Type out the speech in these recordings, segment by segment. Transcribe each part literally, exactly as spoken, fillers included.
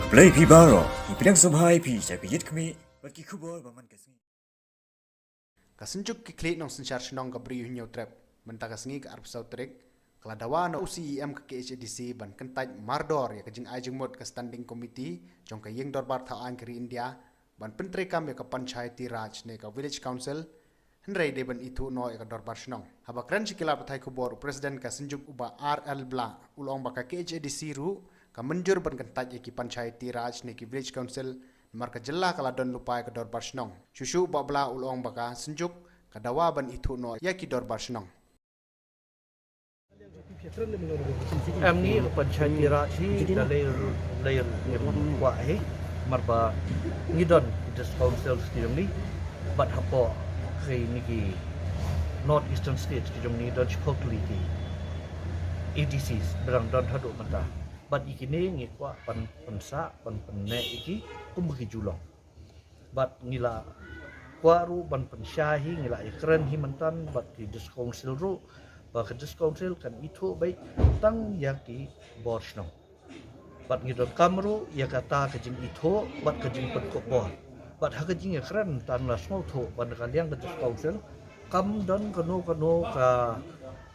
Blei phi baroh, ngi pdiang sngewbha ïa phi sha ka Ïit Khmih bad ki khubor ba man ka sngi. Ka Synjuk ki Khlieh Nongsynshar Shnong ka Bri u Hynñiewtrep mynta ka sngi ka arphew saw tarik ka la dawa na u C E M ka K H A D C ban kyntait mardor ïa ka jingai jingmut ka Standing Committee jong ka Ïing Dorbar Thaw Aiñ ka ri India ban pyntreikam ïa ka Panchayati Raj ne ka Village Council, hynrei dei ban ithuh noh ïa ka Dorbar Shnong. Haba kren sha ki lad pathai khubor, u President ka Synjuk u Bah R L Blah u la ong ba ka K H A D C ruh ka mynjur ban kyntait ïa ki Panchayati Raj ne ki Village Council, namar ka jylla ka la don lypa ïa ka Dorbar Shnong. Shuh shuh u Bah Blah u la ong ba ka Synjuk ka dawa ban ithuh noh ïa ki Dorbar Shnong. Em, ngi ka Panchayati Raj hi da lei lei kwah hi, namar ba ngi don ki District Councils ki jong ngi bad hapoh kine ki North Eastern States ki jong ngi don shiphew tylli ki A D Cs ba dang don haduh mynta. Bad ïa kine ngi kwah ban pynsah ban pynneh ïa ki kum ba ki ju long. Bad ngi la kwah ruh ban pynshai hi, ngi la ïakren hi mynta bad ki District Council ruh ba ka District Council kan ithuh beit tang ïa ki bor shnong. Bad ngi donkam ruh ïa kata ka jingithuh bad ka jingpynkup bor. Bad ha ka jingïakren tang la sngewthuh ba na ka liang ka District Council kam don kano kano ka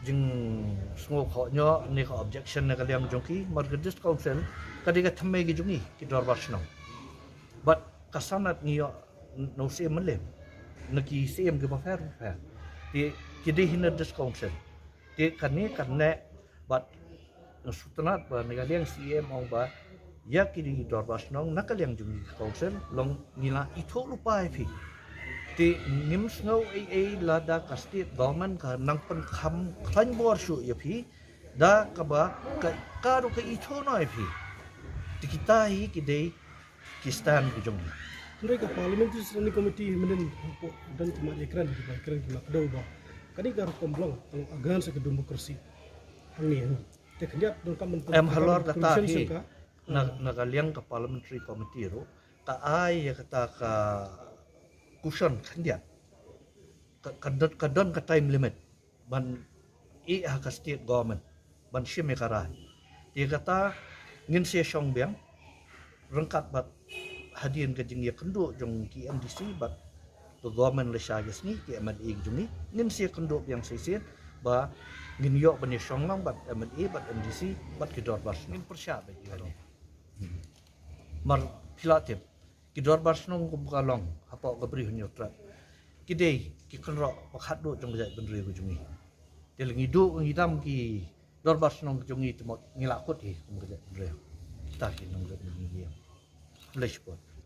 jingsngewkhohnoh ne ka objection na ka liang jong ki, namar ka District Council ka dei ka thymmei ka jong ngi ki Dorbar Shnong. Bad ka sanad ngi ïoh na u Syiem Mylliem, na ki Syiem kiba pher bapher. Te ki dei hi na District Council. Te kane kane bad nga sngewtynnat ba na ka liang Syiem ong ba ïa ki Dorbar Shnong na ka liang jong ngi ka Council long ngi la ithuh lypa ïa phi. Te ngim sngew ei ei lada ka State Government ka nang pynkham khlaiñ bor shuh ïa phi da kaba ka ka ruh ka ithuh noh ïa phi. Te kita hi ki dei ki stand ki jong ngi. Hynrei ka Parliamentary Standing Committee mynnin hapoh don ki mat ïakren, ki mat ïakren, ki mat kdew ba kane ka rukom long long against ka democracy. Hangne ha. Te khyndiat donkam ban Em halor kata hi. Na na ka liang ka Parliamentary Committee ruh ka ai ïa kata ka cushion khyndiat. Ka ka don ka don ka time limit ban ïeh ha ka State Government ban shim ïa ka rai. Te kata ngin sa shong biang ryngkat bad hadien ka jingïakynduh jong ki M D C bad ka Government lashai ka sngi, ki M L A ki jong ngi, ngin sa ïakynduh biang shisien ba ngin ïoh ban ïashong lang bad M L A bad M D C bad ki Dorbar Shnong. Ngin pyrshah beit ïa kane. Mar phi la tip ki Dorbar Shnong kum ka long hapoh ka Bri u Hynñiewtrep, ki dei ki kynroh ba khatduh jong ka jaitbynriew ka jong ngi. Te lada ngi duh ngi dam ki Dorbar Shnong ka jong ngi te mut ngi la kut hi kum ka jaitbynriew. Kita ki nongjot ngi. Khublei shibun.